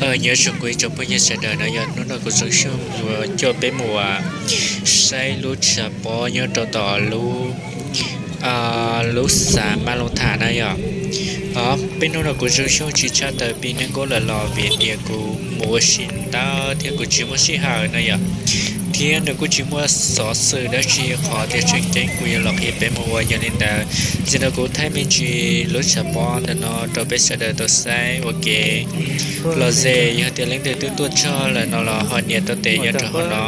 Nyob zoo kuv ib tsoom phooj ywg sawv daws no, yog hnub no kuv Zoo Xyooj yuav coj peb mus saib lub tshav pob nyob rau tom lub, lub xav Mab Looj Tham na yom. Peb hnub no kuv Zoo Xyooj tsis tshaj tawm pib nees nkaum lawm los vim tias kuv mus ua si ntau thiab kuv tsis muaj sij hawm na yom, thiab nws kuj tsis muaj xov xwm dab tsi qhov tias tseem ceeb kuv yuav los qhia peb mus ua. Yog li ntawd, ntxiv no kuv thaij me ntsis lub tshav pob ntawm no rau peb sawv daws tau saib ua kev lom zem. Yog tias leej twg twb tuaj txog lawm no los ho nias tau tes nyob rau hauv no,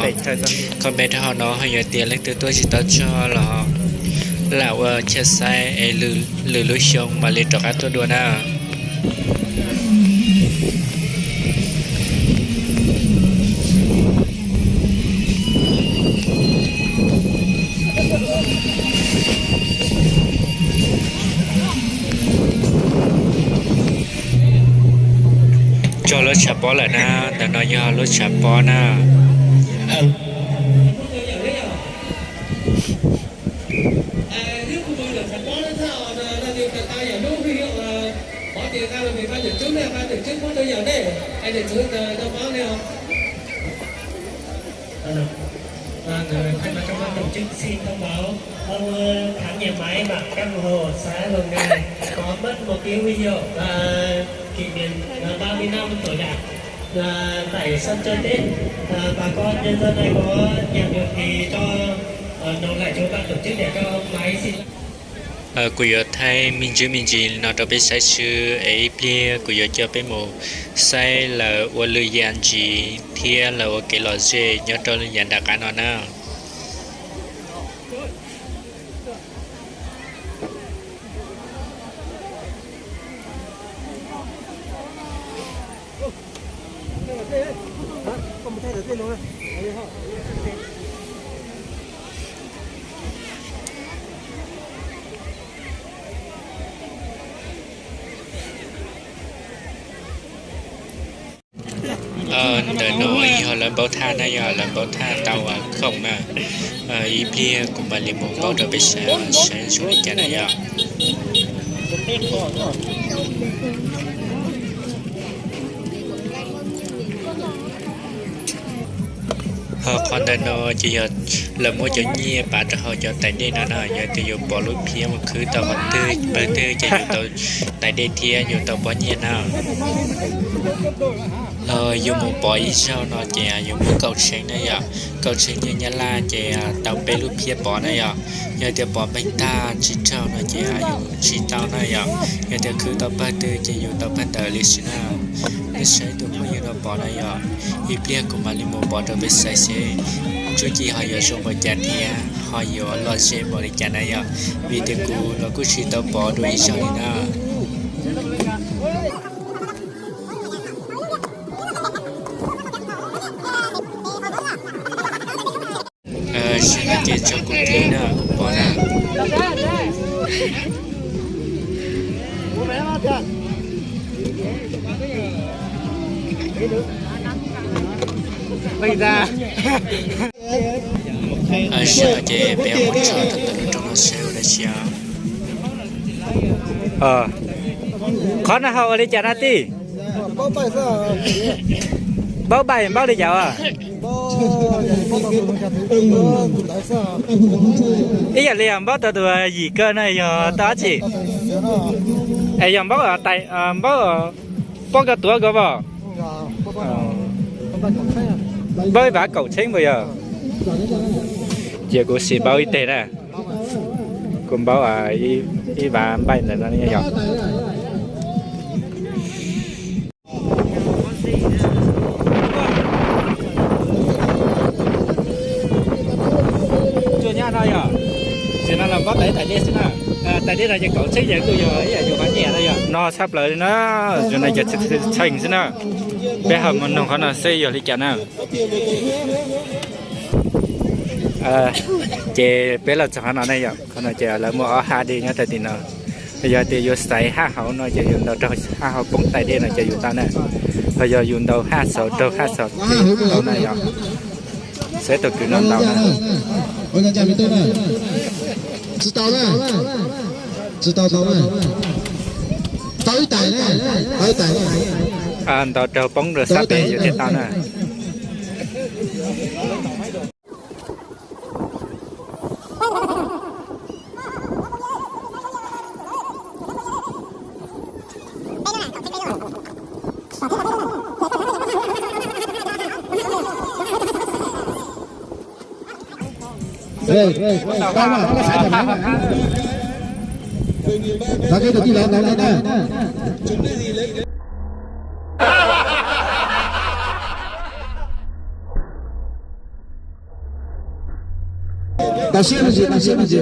comment rau hauv no, ho yog tias leej twg tuaj tsis tau txog los lam ua chaj saib es lwm lub xyoo mam li rov qab tuaj dua na. Txog lub tshav pob lawm na, ntawm no yog lub tshav pob na. Thay mặt cho ban tổ chức xin thông báo, ông, ờ, Thắng nhà máy Mạc Căn Hồ, xã Hồng Ngài có mất một cái huy hiệu, ờ, kỷ niệm, ờ, ba mươi năm tuổi Đảng. Là tại sân chơi Tết, ờ, bà con nhân dân đây có nhặt được thì cho, ờ, nộp lại cho ban tổ chức để cho ông Mãi xin. Kuv yuav thaij me ntsis me ntsis no rau peb saib xwb es ib pliag kuv yuav coj peb mus saib lawv ua lwm yam ntxiv thiab lawv ua kev lom zem nyob rau yav nram qab no na. Ntawm no yog lawv npau thaj na, yog lawv npau thaj tau khoom na. Ib pliag kuv mam li mus npau rau peb saib, saib zoo li cas na yom. Ho qhov ntawm no ces yog lawv muab cov nyiaj pav rau hauv cov tais dej no na, yog tias yus pov lub phiab mus khwb tau qhov twg pawg twg ces yus tau tais dej thiab yus tau pob nyiaj na. Yus mus pov ib zaug no ces yus muab kaum txheeb na yom, kaum txheeb nyiaj Nyab Laj ces tau peb lub phiab pov na yom. Yog tias pov npeej tag tsis raug no ces yus tsis tau na yom. Yog tias khwb tau pawg twg ces yus tau pawg ntawd li xwb na. Nej saib tus phooj ywg no pov na yom. Ib pliag kuv mam li mus pov rau peb saib seb tsuj ci ho yuav zoo npaum cas thiab ho yuav lom zem npaum li cas na yom. Vim tias kuv los kuj tsis tau pov dua ib zaug li na. Zaum no ces tso kuv thiab na, kuv pov na. Zaum no ces peb mus tso tau ntawm lub rooj no seb ua dab tsi os. Qhov no ho ua li cas no tij? Npaub npaim npaub li cas os? Ib yam li npaub tau tus yim ko no yog tau dab tsi? Es yog npaub, npaub pob koj tuav ko as? Npaub ib vav kaum txheeb puas yog? Cia kuv sim npaub ib teg na. Kuv npaub ib vav npaim ntawm no yog. Tsuas nyab no yog, tsis no los npaub tais tais dej xwb na. Tais dej no ces kaum txheeb ces kuj yog ib yam yus qhov nyiaj na yog. No tshaj plaws li na, zoo no ces txheej xwb na. Peb ho mus noog qhov no seb yog li cas na. Ces peb los txog qhov no ne yom, qhov no ces lawv muaj ob hab dej nyob rau tim no. Yog tias yus xaiv hab hauv no ces yus ntaus rau hab hauv poob tais dej no ces yus tau na. Ho yog yus ntaus hab saud rau hab saud tau na yom. Xaiv tau kwv no ntaus na. Tsis tau na, tsis tau tau na. Tau ib tais na, tau ib tais na. Ntaus raug poob rau sab pem yuav thiaj tau na. Tam sim no ces, tam sim no ces,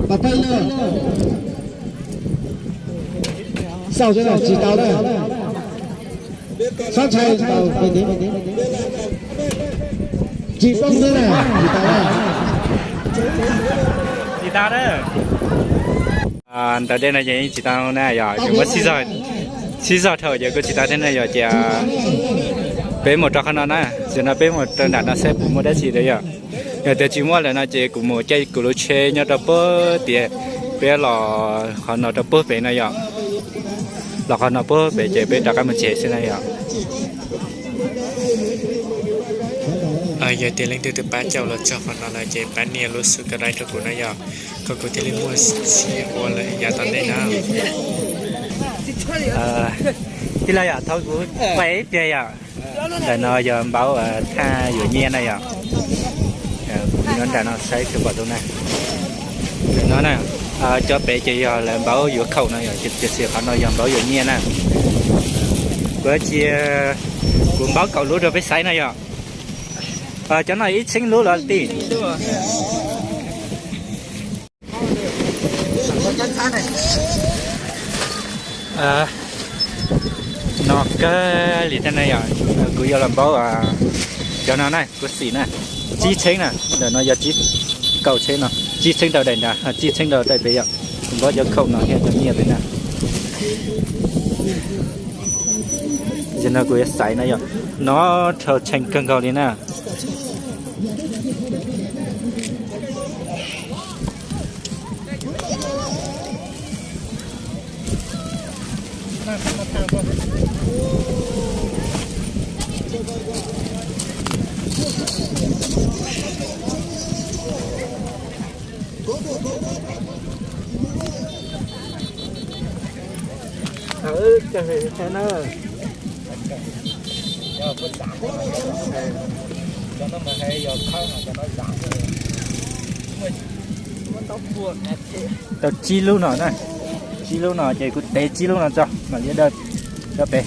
pab peb lub, xauj tsis tau na, sab ntshai tau, tsis poob xwb na, tsis tau na. Tsis tau na. Ntawm dej no ces yeej tsis tau na yom, ces muab sib zog dhau ces kuj tsis tau thiab na yom, ces peb mus rau qhov no na, ces no peb mus rau nram no saib puas muaj dab tsi lawm yom. Yog tias tsis muaj lawm no ces kuv mus caij kuv lub tsheb nyob rau puag tias peb los qhov no rau puag pem no yom. Los qhov no puag pem ces peb rov qab mus tsev xwb na yom. Yog tias leej twg twb pab caum los txog qhov no lawm ces pab nias lub subscribe rau kuv na yom, kom kuv thiaj li muaj txhij ua lawm yav tom ntej na. Tij laug yom, thov kuv pais ib pliag yom. Ntawm no yog npaub thaj yuav nyiaj na yom. Nyob nram no saib kawg pom tus na. Ntawm no na, cov pem ces yog lawv npaub yuav khaum no yom, tiam sis qhov no yog npaub yuav nyiaj na. Kuv cia, kuv npaub kaum lub rau peb saib na yom. Cov no ib txheeb lub los tij? No kawg li thiab na yom, kuv yuav los npaub cov no na, kuv xim na, tsib txheeb na, ntawm no yog kaum txheeb no, tsib txheeb rau daim nrad, tsib txheeb rau daim pem yom, kuv npaub cov khaum no thiab cov nyiaj pem na. Yog no kuv yuav xaiv na yom, no rhau tshee kawg nkaus li na. Tau tsib lub no na, tsib lub no ces kuv tev tsib lub no tso mam li dawj rau pem.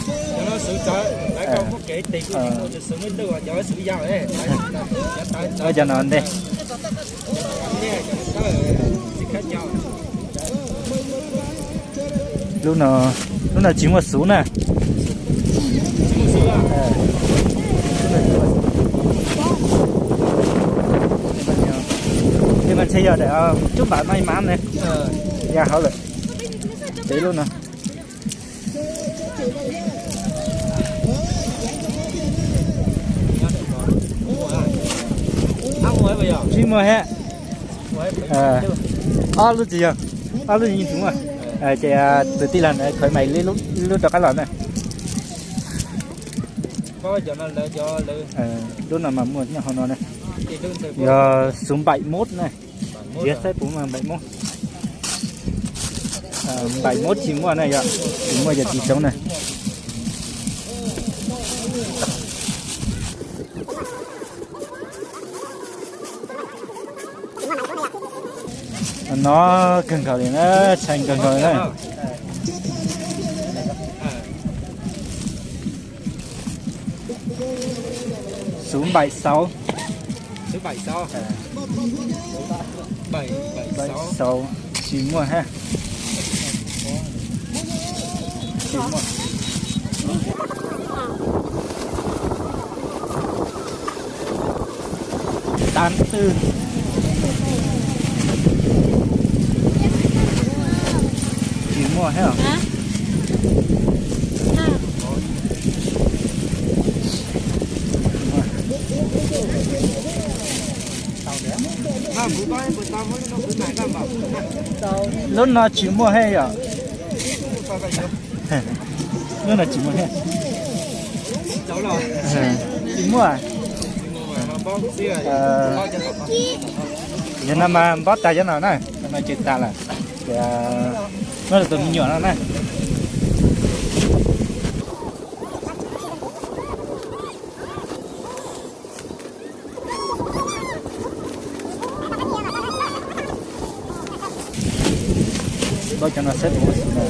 Cov no ntej. Lub no, lub no tsis muaj xuv na. Tej mas ntshe yog daim cub npam no mas ne, ya hauv lawm. Pem lub no. Tsis muaj thiab. Ob lub tsis yog, ob lub yeej tsis muaj. Ces tus tij laug ntawd khawv mais ib lub rov qab los na. Lub no mas muaj nyob hauv no na. Yog xuv npaim mub na. Nrhiav saib puas muaj npaim mub. Npaim mub tsis muaj na yom, tsis muaj yog tsis zoo na. No kawg nkaus li na, tshee kawg nkaus li na. Xuv npaim xauv. Xauv tsis muaj hab. Tám tư. Tsis muaj thiab. Lub no tsis muaj thiab yom. Lub no tsis muaj thiab. Tsis muaj. Yog no mas npob tas cov no na, no ces tas lawm. Ces muab rau tus me nyuam no na. Npaj cov no saib puas muaj xwb na.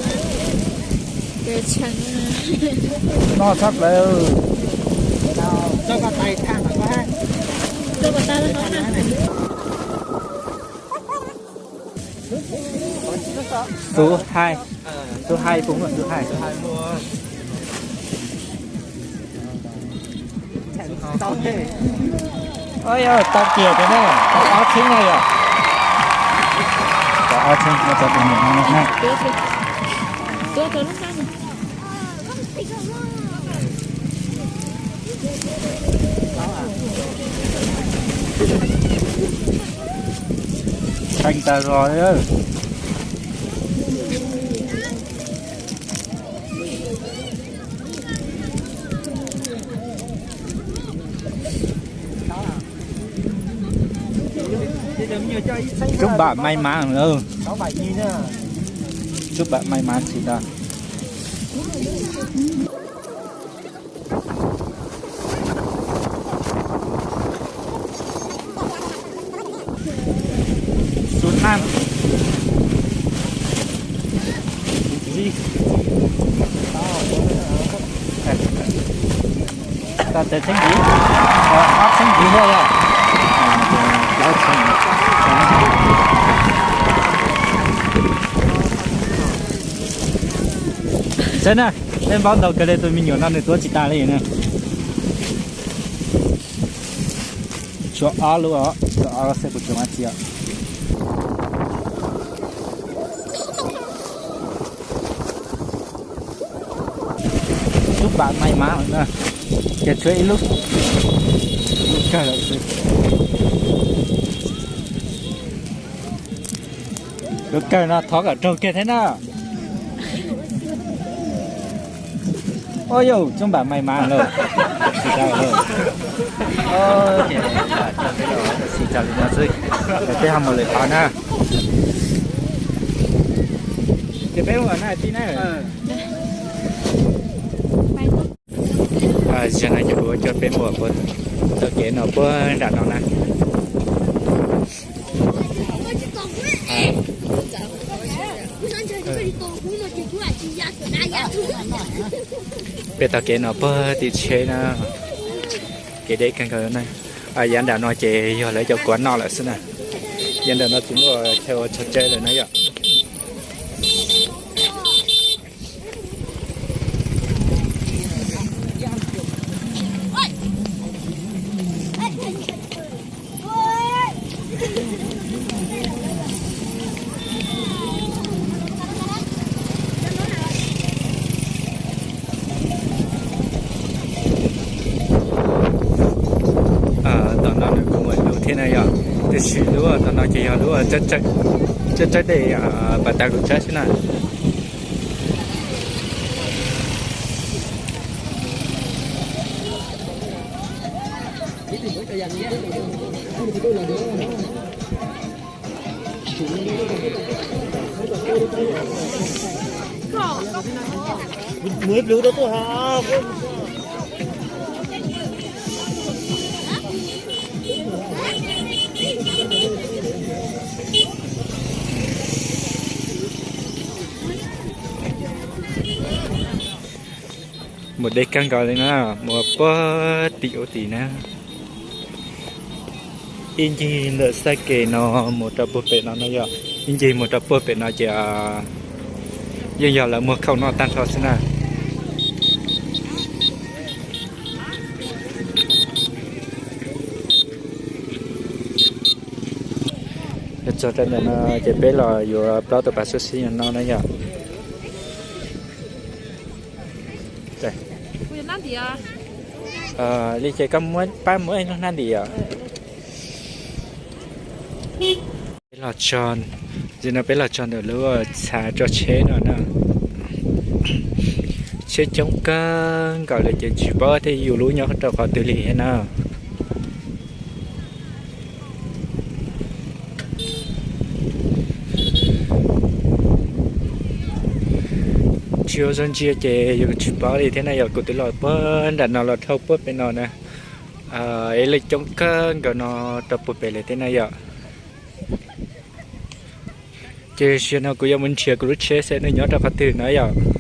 No tshaj plaws. Số hai. Số hai, số hai. Oj yog tau kiag tiag na, tau ob txheeb na yom. Tau ob txheeb no rau tus niam no na. Tseeb tag zog li. Chúc bạn may mắn. Chúc bạn may mắn xì ta. Số năm. Tau tawm txheeb ntxiv, ob txheeb ntxiv thiab yog. Saib na, peb npaub ntau kawg li, tus me nyuam no nws tuav tsis tas li na. Tshuav ob lub os, tshuav ob lub xwb, puas tshuav dab tsi os. Chúc bạn may mắn lawm na. Ces tshuav ib lub, lub kawg lawm xwb. Lub kawg no thov kom raug kiag thiab na. Oj yau, chúc bạn may mắn lawm. Xis tas lawm. Ces xis tas li no xwb. Peb ho mus lwm qhov na. Ces peb mus na tij na. Zaum no ces kuv coj peb mus puag tog kev no puag nram no na. Peb tog kev no puag tim tsheb na. Kev deb kawg nkaus na. Yav nram no ces yog lawv cov kuav noj lawm xwb na. Yav nram no tsis muaj chaw ua chaw tsev lawm na yom. Tom no nws kuj muaj lub thiab na yom, tiam sis lub tom no ces yog lub tsawb tsawb dej pas tas lub tsawb xwb na. Mus deb kawg nkaus li na, mus puag tim ub tim na. Ib ncig ntawm xab kev no mus rau puag pem no no yog, ib ncig mus rau puag pem no ces yeej yog lawv muag khoom noj tag nrho xwb na. Txog rau ntawm no ces peb los yuav plaub tus pas xwb xwb no na yom. Li ces koj muab pab muab ib lub hnab ntim yom. Peb los txog, tam sim no peb los txog ntawm lub txha tso tsheb no na. Coob kawg nkaus li ces tsis paub thiab yus lub nyob rau qhov twg li thiab na. Tsis ua zoo ntsia ces yus tsis paub li thiab na yom. Kuv twb los puag nram no los dhau puag pem no na. Ib leej coob kawg nkaus no rau puag pem li thiab na yom. Ces tam sim no kuv yuav mus nrhiav kuv lub tsheb seb nws nyob rau qhov twg no yom.